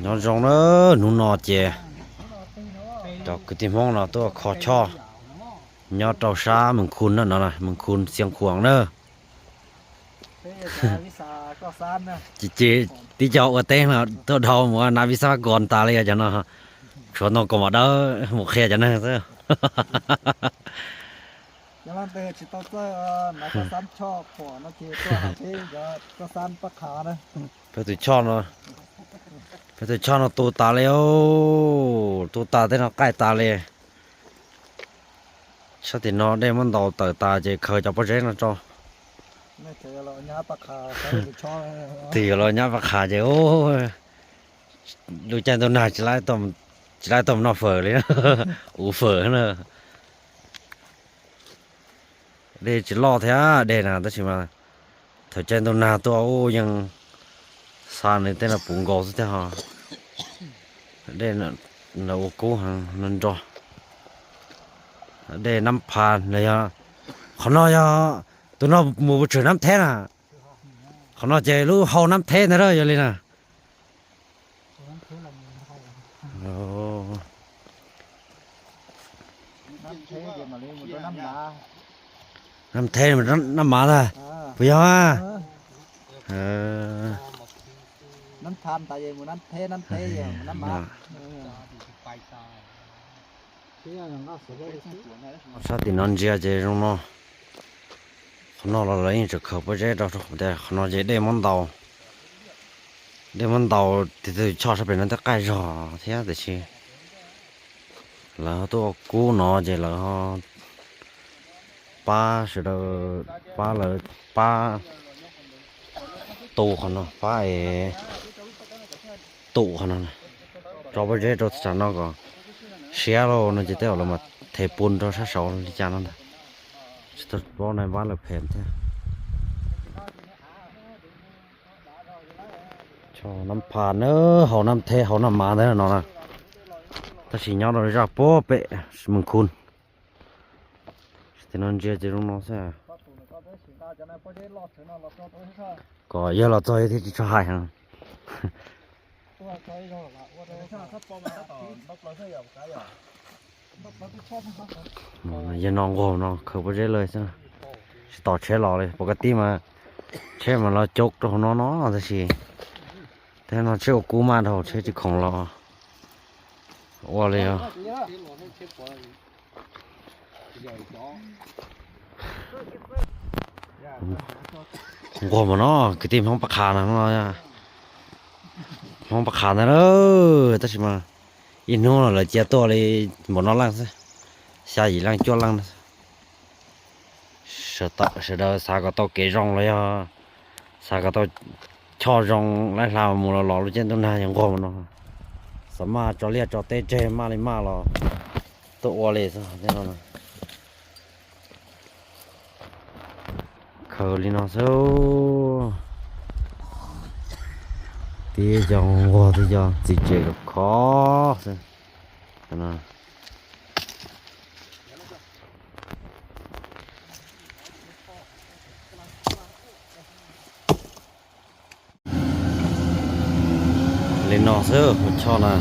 Nyob zoo na, hnub no ces cov kwv tij Hmoob no tuaj kho choj nyob rau sab Mees Khun na, no Mees Khun Xiav Khuam na. Ces tib co ua teb no tuaj dhau mus nav vis xab vas kos tas li os cov no, tshuav ntoo kaus mom dawb mus qhia cov neeg xwb. Peb tus choj no, peb tus choj no tu tas li, tu tas tej no qaij tas li. Sab tim no dej muab ntaus tawm tas ces khaws cov pob zeb no tso. Twb yuav los nyab paj qha ces lub caij ntuj nag tsis laib tuaj mus noj fawm li, ua fawm na. Dej tsis loj thiab dej na, tab sis mas thaum caij ntuj nag tuaj ub yeej xa nws tej no puv nkaus xwb thiab ho. Dej no ua kub heev no nrog dej Nab Pha los yog, qhov no yog tus no mus puas tsawg Nab Theb na. Qhov no ces lub hau Nab Theb ntag yog li na. Nab Theb, Nab Mav ntag, puas yog? Sab tim no ntsia ces zoo no. Qhov no los lawv yeej tseem khaws pob zeb rau, qhov no ces dej muab ntaus, dej muab ntaus tus choj sab pem no tej qaij zog thiab tiam sis lawv tuaj ua kub no ces lawv pab sawv daws, pab lawv pab tu qhov no, pab es tu qhov no, tso pob zeb rau tam no kom siab lauj no ces tej zaum lawv mam them pun rau sab saud li cas no ntag. Tsis tau paub na, pab lawv phem thiab. Nab Pha na, hauv Nab Theb hauv Nab Mav ntawd no na, tab sis nyob rau zaj puag pem Mees Khun. Tim no ntsia ces zoo no xwb. Kom yog los txog thiaj tsis tshua hais heev. Yog no nquag no khaws pob zeb lawm xwb, tsis tos tsheb los li. Pom ka tib mas tsheb mas los coob rau hauv no no tab sis tej no tsheb ua kub maj dhau tsheb tsis khoom los ua li os. Nquag mus no kwv tij Hmoob Paj Qha na, Hmoob Paj Qha ntag, tab sis mas ib hnub no lawv cia tuaj li npaum no leej xwb, xya yim leej cuaj leej na. Sawv daws xav kom tau kev zoo los yog xav kom tau choj zoo laib hla mus los los lub caij ntuj nag yog nquag mus no, xav maj tso liaj tso teb tseg maj li maj los tuaj ua li xwb. Khaws li no xwb. Tib co nquag tib co txiv tsev khov khov xwb. Li no xwb hauv choj na.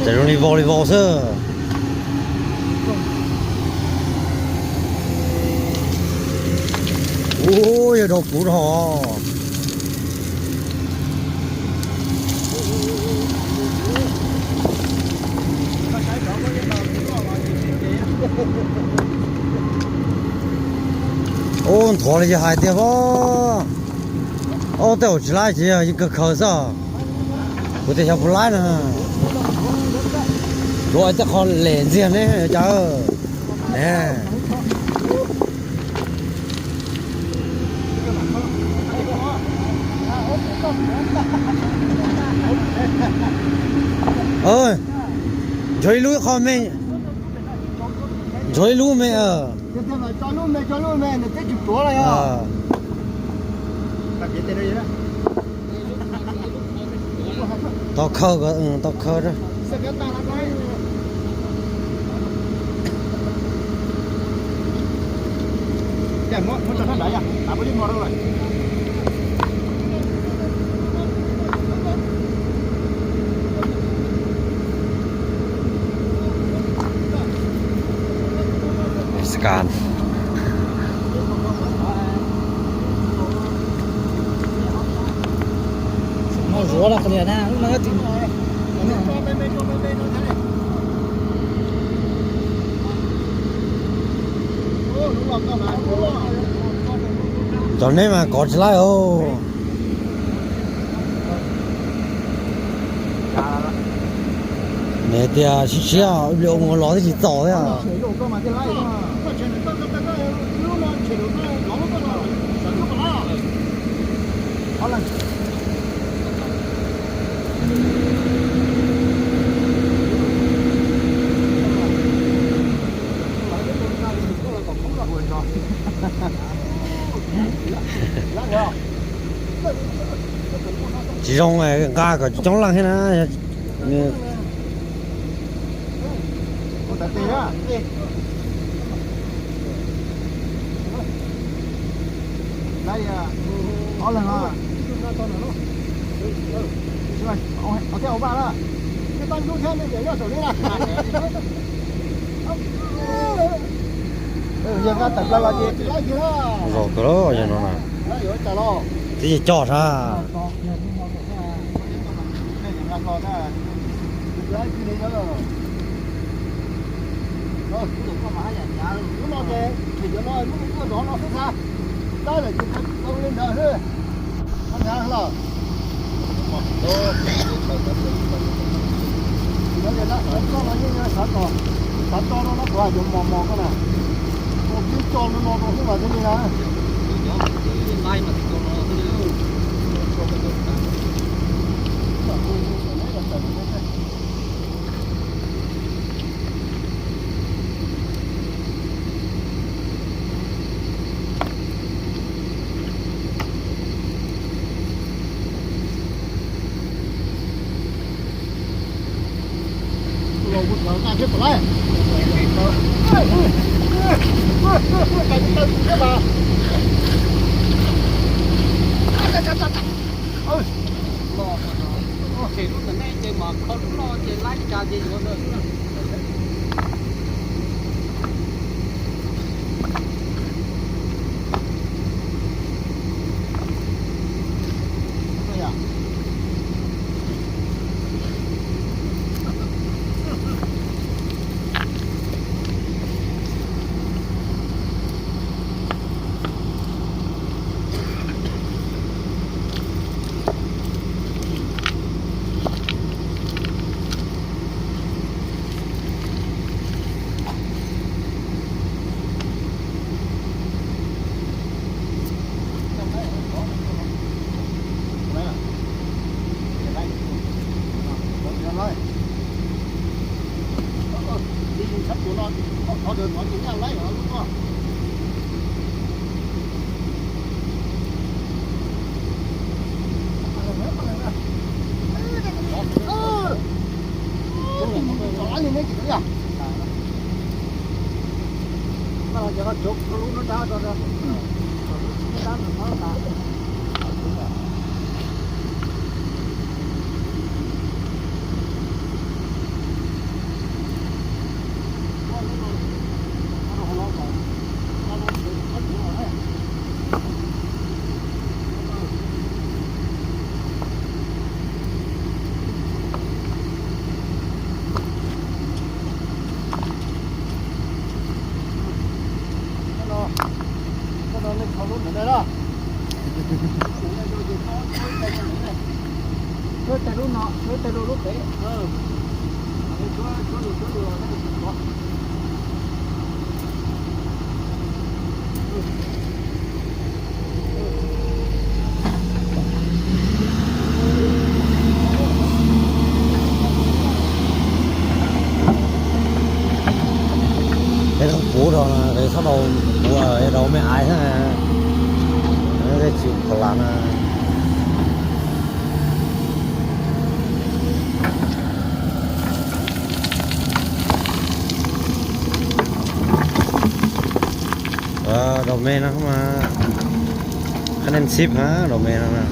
Ces zoo li vau li vau xwb. Ub, yog rau kuv dhau. Ub, nthuav li yog hais tiag pob. Ub, tej zaum tsis laib ces yog yeej kawg khaws xwb. Kuv tias xyov puas laib na. Luag tej qho lem ntxiag ne cas. Ntsuag ib lub qho me, ntsuag ib lub me. Tau khawb, tau khawb. Scan. Cov neb mas kov tsis laib os. Nws tias siab siab, ib pliag ua mus los twb tsis txaus thiab. Tsis zoo, nqa kom coob leej thiab na. Ob leeg no. Thiab ua vaj na. Yog nqa tawm plaws los ces zos kawg yog no na. Twb yog coj sab. Xav to no no kuv hais tias mos mos koj na, ua tib co no no rau xwb mas thiaj li na. Tshuab tej lub no, tshuab tej lub lub pem. Peb tau puv rau, peb txhob tau puv, rau me aiv xwb, tej tsis pom las na. Los me no mas, qhab nees xib ha los me no na.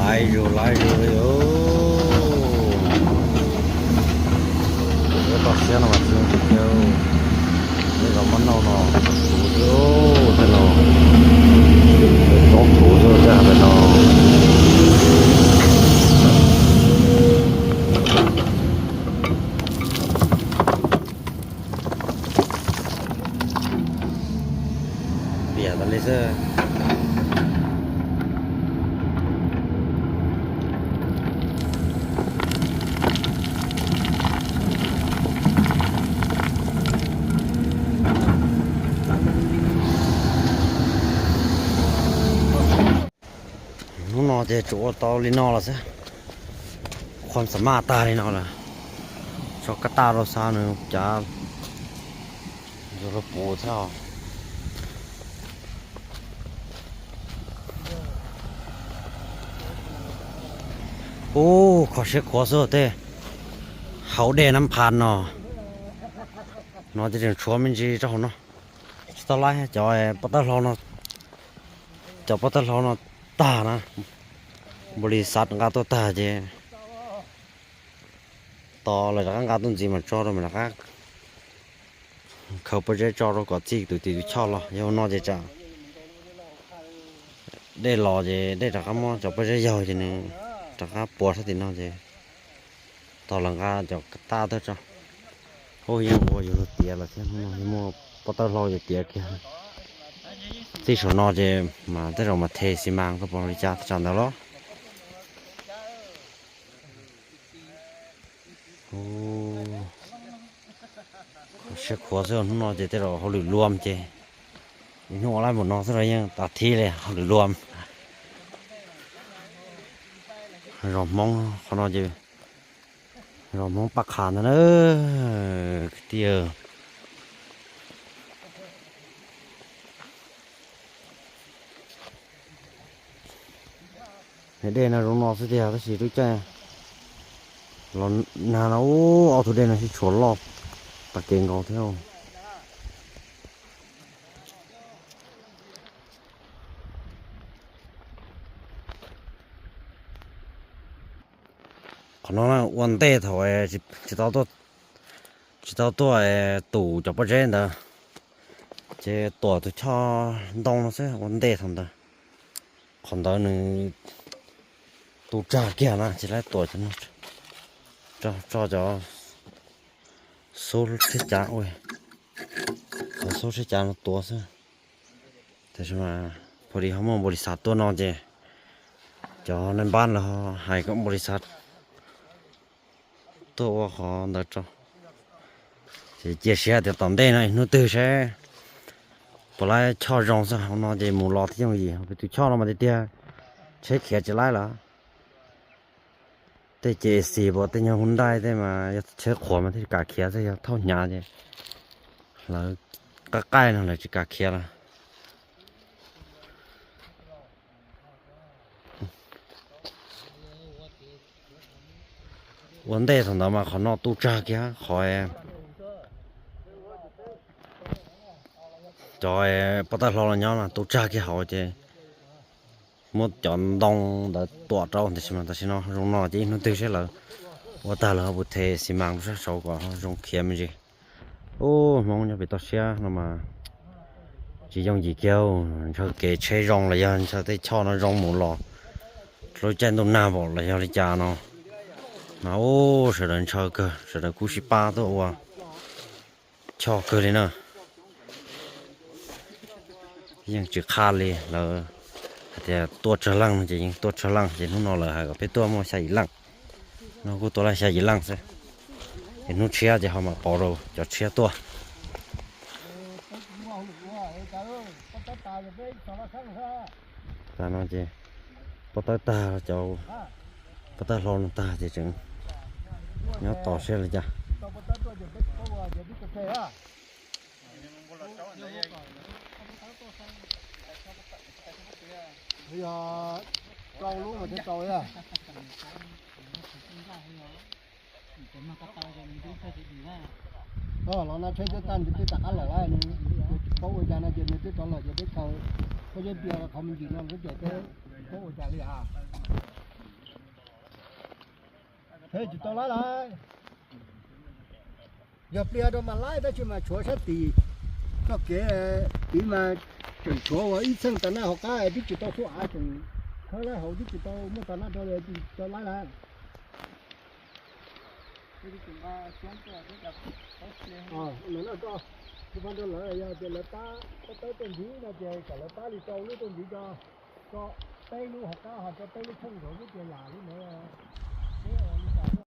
Laiv zus laiv zus li os. Tus peb toj siab no mas tsis zoo tiag tiag. Tej zaum muab noj no, tus xwb, tej no, toob tus xwb tej no. Piam tas li xwb. Hnub no ces tsuas ua tau li no los xwb. Qhuam xam maj tag li no lawm. Tso kab taj rau xa nws cav ntxuag rau puv thiab os. Ub, kho siab khuav xwb tej hauv dej Nab Phas no. No ces tseem tshuav me ntsis rau hauv no. Tsis tau laib cov pob tawb hlau no, cov pob tawb hlau no tag na. Npaum li xav nqa tuaj tag ces tos lawv rov qab nqa tuaj ntxiv mas tso rau mas rov qab khaws pob zeb tso rau kom txij tus tim tus choj los. Yog no ces tsam dej los ces dej rov qab muab cov pob zeb yaug ces nws rov qab puas sab tim no ces tos lawv nqa cov kab taj tuaj tso. Ub, yeej ua yus lug tiav lawm thiab, muaj pob tawb hlau ces tiav kiag. Txij saum no ces mas tej zaum mas the xi mas koj puas li cas tej tsam ntawd los. Siab khuav xwb, hnub no ces tej zaum hauj lwm luam ces ib hnub ua laib npaum no xwb los yeej tas thib li hauj lwm luam. Zos Hmoob qhov no ces zos Hmoob Paj Qha ntag na kwv tij. Dej no zoo no xwb tiag tab sis lub caij los nag no ub ob tug dej no sib tshuam loj tag kev nkaus thiab. Qhov no ua ntej thaum tsis tau tuaj tus cov pob zeb ntawd, ces tuam tus choj ntoo no xwb ua ntej thaum ntawd. Qhov ntawd nws tu tsag kiag na tsis laib tuam, tso cov xub tsheb cav, qhov xub tsheb cav no tuav xwb. Tab sis mas pha li ho muaj npaum li xav tuaj no ces cov naj npab los hais kom npaum li xav tuaj ua qhov ntawd tso. Ces cia siab tias tom ntej no ib hnub twg seb puas laib choj zoo xwb. Hauv no ces mus los thiaj yooj yim, tus choj no mas tiag tiag tsheb khiav tsis laib lawm. Tej ces xis puas tej nyuag hu nraij tej mas yog tsheb qhuav mas thiaj kam khiav, tej yog thauj hnyav ces lawv qab qaij no lawv tsis kam khiav lawm. Ua ntej thaum ntawd mas qhov no tu tsag kiag qhov cov pob tawb hlau los nyob mas tu tsag kiag hauv ces muab cov ntoo ntawd tuam rau tiam sis mas tam sim no zoo no ces ib hnub twg seb lawv Ua tag lawm ho pus the xi mas rau sab saud kom zoo khiav me ntsis. Ub, Hmoob nyob pem toj siab no mas tsis yooj yim kiag, ntshaw kev tsheb zoo los yog ntshaw tej choj no zoo mus los lub caij ntuj nag npaum los yog li cas no mas ub, sawv daws ntshaw kawg, sawv daws kub sib pab tuaj ua choj kawg li na. Yeej tsis qhaj li, lawv hais tias tuaj tsawg leej no ces yeej tuaj tsawg leej, ces hnub no lawv hais kom peb tuaj muaj xya yim leej. No kuj tuaj laij xya yim leej xwb, ces hnub tshiab ces ho mam pauv rau cov tshiab tuaj. Tas no ces pob tawb tag, cov pob tawb hlau no tag ces tseem nyob tos seb li cas. Yog rau lub mas thiaj tau. Los no tsheb twb tag, nws twb rov qab los lawm, nws tsis paub ua cas no ces nws twb rov los ces peb kaw pob zeb pia qhov me ntsis no lawm ces peb paub ua cas li ha. Tsheb tsis tau laib lawm. Yog plia rau mas laib, tab sis mas tshuav sab tim txoj kev tid mas tseem tshuav uas ib txheej tag naj hauv qab twb tsis tau xub av, tseem khawb laib hauv twb tsis tau muaj tag naj rau, tsis tau laib lawm. Lawv no koj, kuv pab rau lawv yog tias lawv pab pob tawb tuaj ntxiv no ces kom lawv pab li rau lub tuaj ntxiv rau koj, peb lub hauv qab ho rau peb lub tsheej nkaus lub tias yam li ntawd.